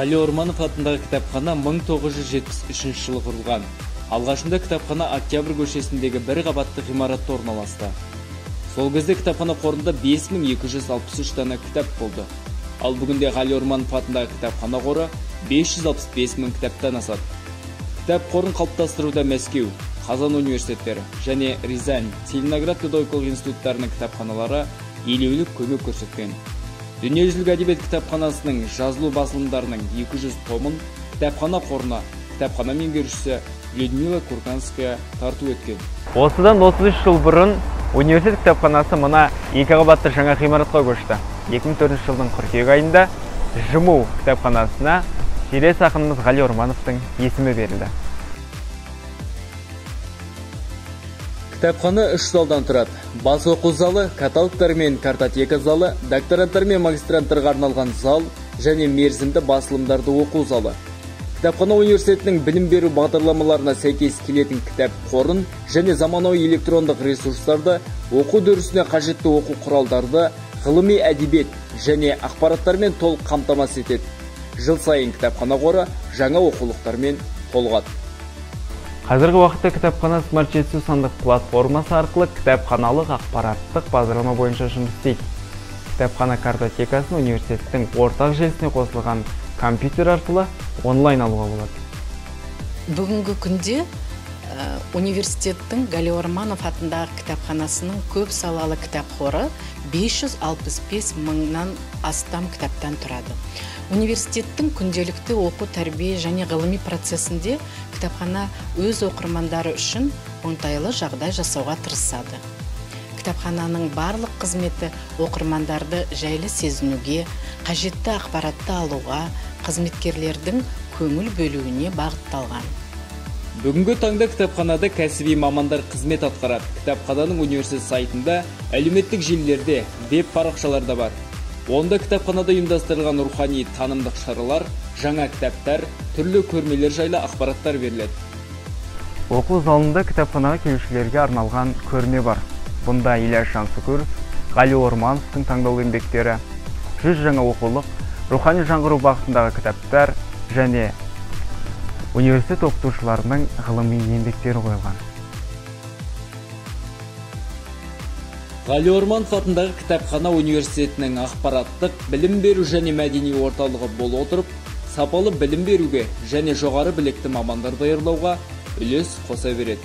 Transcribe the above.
Ғали Орманов атындағы кітапхана 1973 жылы құрылған. Алғашында кітапхана Октябрь көшесіндегі бір қабатты ғимаратта орналасты. Сол кезде кітапхана қорында 5263 дана кітап болды. Ал бүгінде Ғали Орманов атындағы кітапхана қоры 565 мың кітаптан асады. Кітап қорын қалыптастыруда Мәскеу, Қазан университеттері және Рязань, Целиноград педагогикалық институттарының кітапханалары елеулі көмек көрсеткен. Дүниежүзілік әдебиет кітапханасының жазылу басылымдарының 200 томын кітапхана қорына кітапхана меңгерушісі Людмила Курканская тарту еткен. Осыдан 33 жыл бұрын университет кітапханасы мына екі қабатты жаңа ғимаратқа көшті. 2004 жылдың қыркүйек айында ЖМУ кітапханасына жерлес ақынымыз Ғали Ормановтың есімі берілді. Кітапхана үш залдан тұрады. Бас оқу залы, каталогтар мен картотека залы, докторанттар мен магистранттарға арналған зал және мерзімді басылымдарды оқу залы. Кітапхана университетінің білім беру бағдарламаларына сәйкес келетін кітап қорын және заманауи электрондық ресурстарды, оқу үдерісіне қажетті оқу құралдарды, ғылыми әдебиет және ақпараттармен толық қамтамасыз етеді. Жыл сайын кітапхана қоры жаңа оқулықтармен толығады. Қазіргі уақытта кітапхана Smart Жетісу сандық платформасы арқылы кітапханалық ақпараттық бағдарлама бойынша жұмыс істейді. Кітапхана картотекасын университеттің ортақ желісіне қосылған компьютер арқылы онлайн алуға болады. Бүгінгі күнде университеттің Ғали Орманов атындағы кітапханасының көп салалы кітап қоры 565 мыңнан астам кітаптан тұрады. Университеттің күнделікті оқу, тәрбие және ғылыми процесінде кітапхана өз оқырмандары үшін оңтайлы жағдай жасауға тырысады. Кітапхананың барлық қызметі оқырмандарды жайлы сезінуге, қажетті ақпаратты алуға, қызметкерлердің көңіл бөлуіне бағытталған. Бүгінгі таңда кітапханада кәсіби мамандар қызмет атқарады. Кітапхананың университет сайтында, әлеуметтік желілерде, веб парақшаларда бар. Онда кітапханада ұйымдастырылған рухани танымдық шаралар, жаңа кітаптар, түрлі көрмелер жайлы ақпараттар беріледі. Оқу залында кітапханаға келушілерге арналған көрме бар. Бұнда Ильяс Жансүгіров, Ғали Ормановтың таңдаулы еңбектері, 100 жаңа оқулық, рухани жаңғыру бағытындағы кітаптар және университет оқытушыларының ғылыми еңбектері қойылған. Ғали Орманов атындағы кітапхана университетінің ақпараттық, білім беру және мәдени орталығы бола отырып, сапалы білім беруге және жоғары білікті мамандар даярлауға үлес қоса береді.